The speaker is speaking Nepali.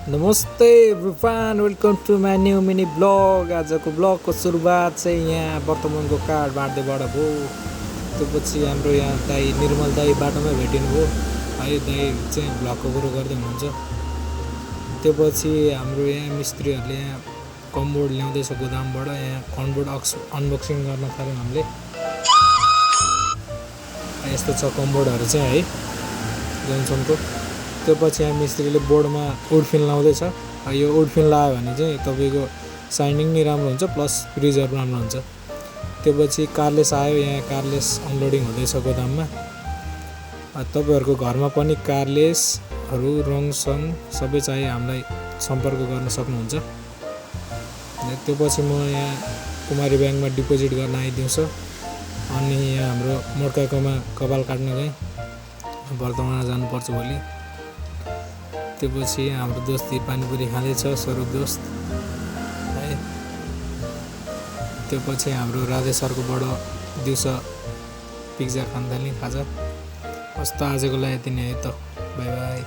नमस्ते everyone, welcome to my new mini blog. आजको ब्लगको सुरुवात चाहिँ यहाँ वर्तमानको कार्ड बाँड्दैबाट भयो। त्यो पछि हाम्रो यहाँ दाई निर्मल दाई बाटोमै भेटिनु भयो है। दाई चाहिँ ब्लगको कुरो गर्दै हुनुहुन्छ। त्यो पछि हाम्रो यहाँ मिस्त्रीहरूले यहाँ कमबोर्ड ल्याउँदैछ गोदामबाट। यहाँ कमबोर्ड अनबक्सिङ गर्न थाल्यौँ हामीले। यस्तो छ कमबोर्डहरू चाहिँ है जोन्सनको। त्यो पछि यहाँ मिस्त्रीले बोर्डमा वुडफिन लाउँदैछ। यो वुडफिन लगायो भने चाहिँ तपाईँको साइनिङ नि राम्रो हुन्छ, प्लस प्रिजर राम्रो हुन्छ। त्यो पछि कारलेस आयो। यहाँ कारलेस अनलोडिङ हुँदैछ गोदाममा। तपाईँहरूको घरमा पनि कारलेसहरू रङसङ सबै चाहिँ हामीलाई सम्पर्क गर्न सक्नुहुन्छ। त्यो पछि म यहाँ कुमारी ब्याङ्कमा डिपोजिट गर्न आइदिउँछ। अनि यहाँ हाम्रो मोर्काकोमा कपाल काट्न गएँ, वर्तमानमा जानुपर्छ भोलि। त्यो पछि हाम्रो दोस्त पानीपुरी खाँदैछ, स्वरूप दोस्त है। त्यो पछि हाम्रो राधे सरकोबाट दिउँसो पिज्जा खान थाल्ने खाजा। हस् त, आजको लागि यति नै है त, बाई बाई।